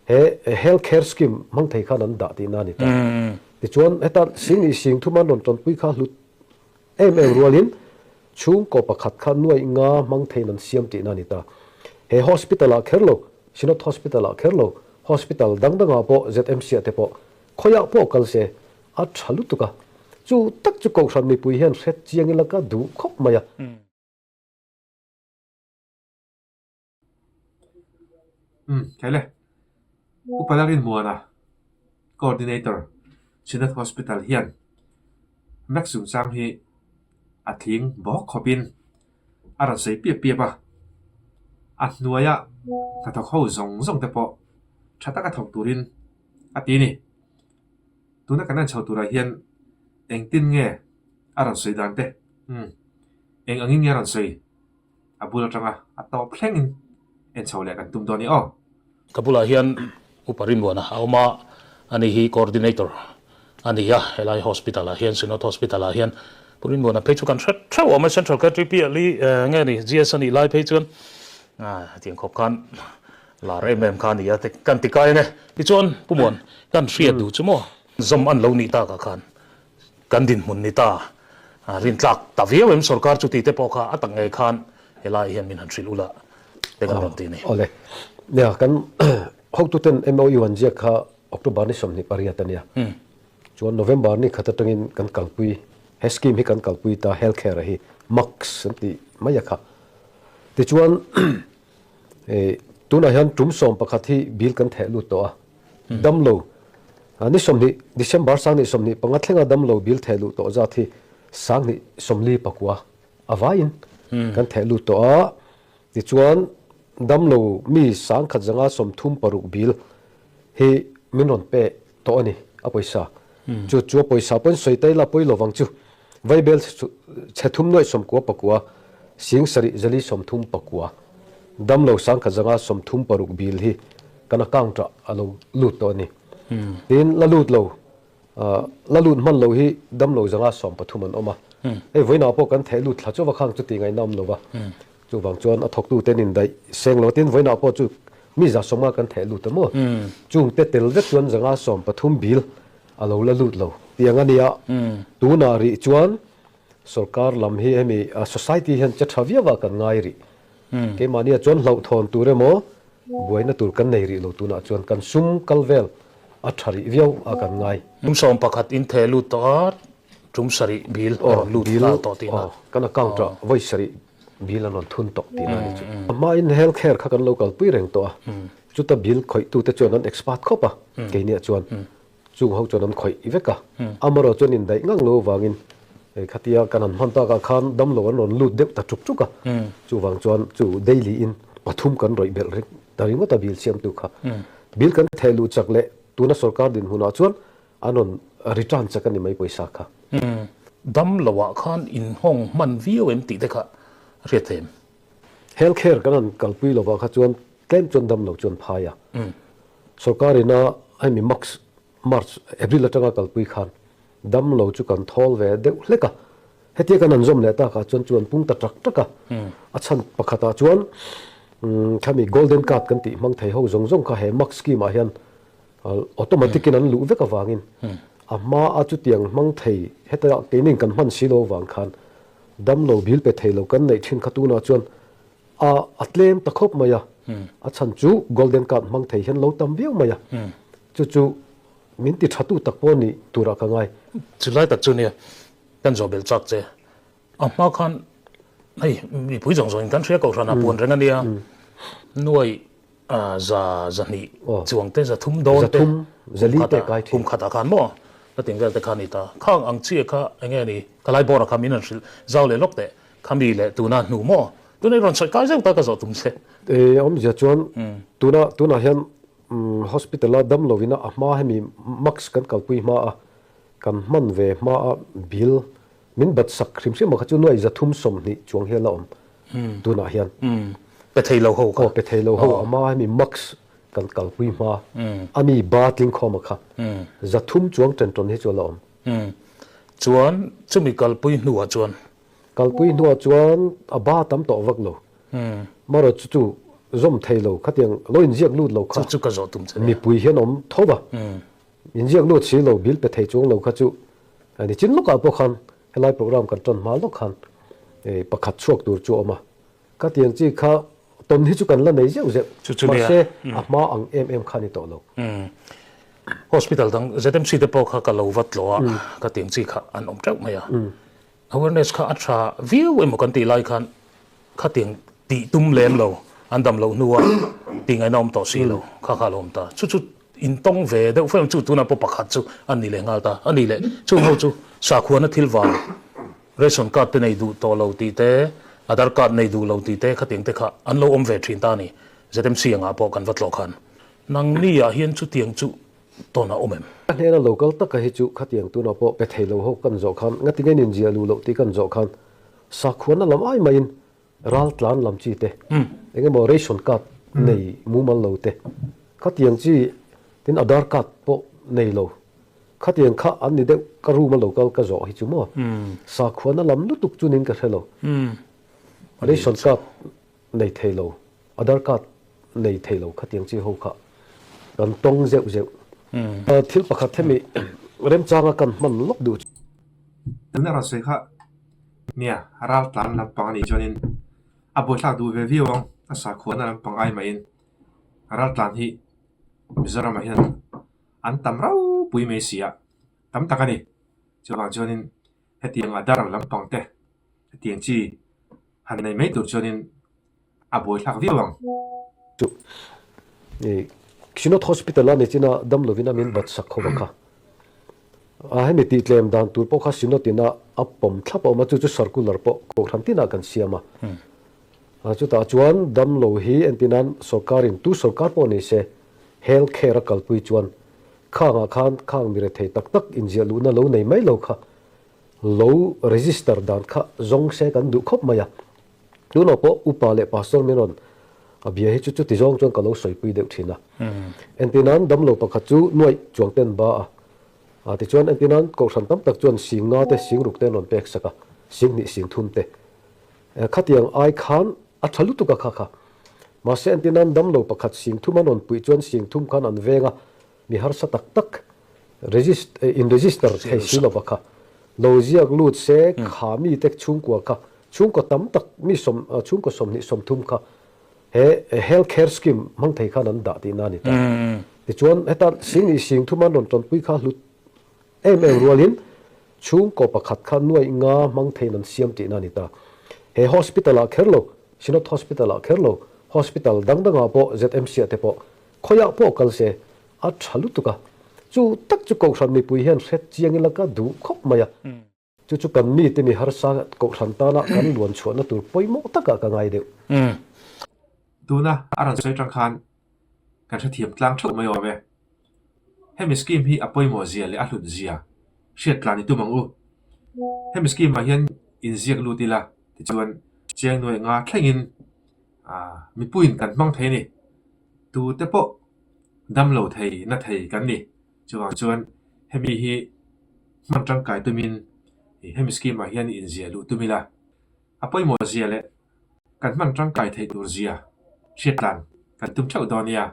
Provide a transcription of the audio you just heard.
He health care scheme hmang thei khan an dah tihna a ni ta. Tichuan heta sing nih sing thum an rawn tanpui kha hlut em em rualin chhungkaw pakhat kha nuaih nga hmang theiin an siam tihna a ni ta. He hospital ah kher lo, Synod Hospital ah kher lo, hospital dang dangah pawh ZMC ah te pawh khawiah pawh kal se a tha lutuk a. Chu tak chu Kohhran mipui hian hret chiang ila ka duh khawp mai a. Umm khaile Upa Lalrinmuana Coordinator Synod Hospital hian Max chungchang hi a tling bawk khawpin a rawn sawi piap piap a, a hnuaia hnathawk ho zawng zawng te pawh tha taka thawk turin a ti a ni. Tuna kan en chho turah hian engtin nge a rawn sawi dan te umm eng angin nge a rawn sawi? A bul atanga a tawp thlengin en chho leh kan tum dawn i aw. Ka bulah hian Upa Rinmuana a awm a, ani hi coordinator a ni a, helai hospital ah hian Synod Hospital ah hian Pu Rinmuana phei chu kan hre theuh awm a, Central KTP ah li nge ni GS a nih lai phei chuan hetiang khawp khan lar em em kha a ni a, kan ti kai ange. Tichuan Pu Muan kan hriat duh chu maw zawm an lo nih takah khan Kan dinhmun ni ta rintlak ta viau em sorkar chu tih te pawh kha a tak ngei khan helai hian min han hrilh ula te kan rawn ti ni. Awle. Nia kan hotuten MOU an ziak kha October ni 28 a nia. Chuan November ni khat atangin kan kalpui he scheme hi kan kalpui ta health care hi MACS an tih mai a kha. Tichuan tunah hian tum 11 hi bill kan theh lut tawh a. Damlo, Ni 20, December 2025 thlenga damlo bil theh luh tawh zat hi 2049 a vaiin kan theh lut tawh a. Tichuan, damlo mi 1136 bil hi min rawn pe tawh a ni, a pawisa. Chu chu a pawisa pawhin sawi ta ila pawi lovang chu. Vaibel chhe thum nuaih 90 pakua, 7430 pakua, damlo 1136 bil hi kan account ah a lo lut tawh a ni. Tin, la lut lo, la lut hman lo hi damlo 130 an awm a. Hei vawiinah pawh kan theh lut thla chu va khang chu tih ngaihna awm lo va. Chuvang chuan a thawktute an indaih seng lo a, tin vawiinah pawh chu mi 150 kan theh lut a maw? Chungte tel vek chuan 130 bil a lo la lut lo tiang a nia. Tunah rih chuan sorkar lam hi hemi society hian che tha viau a kan ngai rih. Keimahnia chuan hlauhthawn tur emaw buaina tur kan nei rih lo tunah chuan kan sum kal vel a tha rih viau a kan ngai. Tum 11 in theh lut tawh a, tum sarih bil a rawn lut nghal tawh tihna. Kan account ah vawi sarih bil an rawn thun tawh tihna a ni chu. A hmain health care kha kan lo kalpui reng tawh a, chuta bil khawihtute chuan an expert khawp a, keiniah chuan chung ho chuan an khawih vek a, amaherawh chuan indaih ngang lo avangin khatia kan han hman takah khan damlo an rawn lut deuh ta tuk tuk a, chuvang chuan chu daily in pathum kan rawih belh reng ta ringawt a bill siamtu kha. Bill kan theh luh chak leh tuna sorkar dinhmunah chuan an rawn return chak a ni mai pawisa kha. Damlo ah khan inhawng hman viau em tih te kha hriat theih em? Health care kan han kalpui lovah kha chuan tlem chuan damlo chuan phai a. Sorkar ina hemi Max, March, April atanga kalpui khan damlo chu kan thawl ve deuh hlek a. Hetia kan han zawm leh takah chuan chu an pung ta tak tak a. A chhan pakhatah chuan khami golden card kan tih hmang thei ho zawng zawng kha he Max scheme ah hian automatic in an luh vek avangin a hma a chutiang hmang thei heta keinin kan hman si lo avang khan damlo bil pe thei lo kan neih thin kha tunah chuan A a tlem ta khawp mai a, a chhan chu golden card hmang thei hian lo tam viau mai a, chu chu min ti tha tu tak pawh ni turah ka ngai. Chulai tak chu nia kan zawh belh chak che. A hma khan hei mipui zawng zawngin kan hria kohhran ah puan reng a nia, nuai za 200 chuang te 300 dawn te kum khatah khan maw ka ting vel te kha a ni ta. Khang ang chiah kha enge ni ka lai bawrah kha min han hrilh zau leh lawk teh. Khami leh tuna hnu maw? Tuna i rawn sawi kai zeuh ta ka zawh tum che. E, awmzia chuan tuna tunah hian hospital a dam lovin a hma hemi max kan kalpui hma a, kan hman ve hma a bill min bat sak hrim hrim a kha chu nuai 320 chuang hian la awm tunah hian. Pe thei lo ho kha. Aw pe thei lo ho a hma hemi max kan kalpui hma a mi ba tling khawm a kha 300 chuang ṭen ṭawn hi chu a la awm. Chuan chumi kalpui hnuah chuan Kalpui hnuah chuan a ba tam tawh vak lo. Marawh chu chu zawm thei lo khatiang lo inziak lut lo kha chu ka zawh tum che mipui hian awm tho va inziak lut si lo bill pe thei chuang lo kha chu ani chin lawkah pawh khan helai program kan tan hma lawk khan pakhat chhuak tur chu a awm a khatiang chi kha tawn hi chu kan la nei zeuh zeuh mahse a hma ang em em kha ni tawh lo. Hospital dang ZMC te pawh kha ka lo va tlawh a khatiang chi kha an awm teuh mai a. Awareness kha a tha viau emaw kan tih lai khan khatiang tih tum lem lo, an dam loh hnua tih ngaihna awm tawh si lo kha kha a lo awm ta. Chu chu intawng ve deuh fem chu tunah pawh pakhat chu a ni leh nghal ta. A nih leh chung ho chu sakhuana thil vang ration card te nei duh tawh lo tih te, Aadhaar card nei duh lo tih te khatiang te kha an lo awm ve thin ta a ni. ZMC angah pawh kan va tlawh khan nangni ah hian chutiang chu tawn a awm em? Ka hnena lo kal taka hi chu khatiang tunah pawh pe thei lo ho kan zawh khan ngatinge nin ziah luh loh tih kan zawh khan sakhuana lam ai maiin ral tlan lam chi te eng emaw ration card nei mumal lo te khatiang chi tin Aadhaar card pawh nei lo khatiang kha an ni deuh ka room a lo kal ka zawh hi chu maw sakhuana lam lutuk chunin ka hre lo ration card nei thei lo Aadhaar card nei thei lo khatiang chi ho kha kan tawng zeuh zeuh. Thil pakhat hemi remchanga kan hman lawk duh chu. Tuna rawn sawi kha nia ral tlan lampang anih chuanin a buaithlak duh ve viau ang a sakhuana lampang ai mahin ral tlan hi Mizoramah hian an tam ropui mai si a, tam tak a ni. Chuvang chuanin hetiang Aadhaar lampang te hetiang chi han nei mai tur chuanin a buaithlak viau ang. Chu i Synod Hospital a nichina dam lovin a min bat sak ho va kha. A hemi tih tlem dan tur pawh kha Synod in a a pawm thlap a awm a, chu chu circular pawh kohhran tinah kan siam a. A chutah chuan dam lo hi entinan sorkarin tu sorkar pawh ni se health care a kalpui chuan khangah khan khang mi rethei tak tak inziah luhna lo nei mai lo kha lo register dan kha zawng se kan duh khawp mai a. Tunah pawh upa leh pastor min rawn a bia hi chu chuti zawng chuan ka lo sawipui deuh thin a. Entirnan damlo pakhat chu nuaih chuang ten ba a. A tichuan entirnan kohhran tam tak chuan sing nga te sing ruk te an rawn pek sak a, sing hnih sing thum te. Khatiang ai khan a tha lutuk a kha kha. Mahse entirnan damlo pakhat sing thum an rawn puih chuan sing thum khan an veng a, mi harsa tak tak in register thei si lova kha lo ziak lut se kha mite chhungkua kha chhungkaw tam tak mi sawm chhungkaw 20 30 kha he health care scheme hmang thei khan an dah tihna a ni ta. Tichuan heta sing nih sing thum an rawn tanpui kha hlut em em rualin chhungkaw pakhat kha nuaih nga hmang theiin an siam tihna a ni ta. He hospital ah kher lo, Synod Hospital ah kher lo, hospital dang dangah pawh ZMC ah te pawh Khawiah pawh kal se, a tha lutuk a. Chu tak chu Kohhran mipui hian hret chiang ila ka duh khawp mai a. Chu chu kan mite mi harsa Kohhran tana kan luan chhuahna tur pawimawh takah ka ngai deuh. Tuna a rawn sawi tang khan kan hrethiam tlang theuh mai awm e. Hemi scheme hi a pawimawh zia leh a hlut zia hriat tlan i tum ang u. Hemi scheme ah hian inziak lut ila tichuan chiang nuaih nga thlengin mipuiin kan hmang thei a ni. Tute pawh dam lo thei na thei kan ni. Chuvang chuan hemi hi hman tangkai tumin hemi scheme ah hian inziah luh tum ila a pawimawh zia leh kan hman tangkai theih tur zia hriat tlan kan tum theuh dawn nia.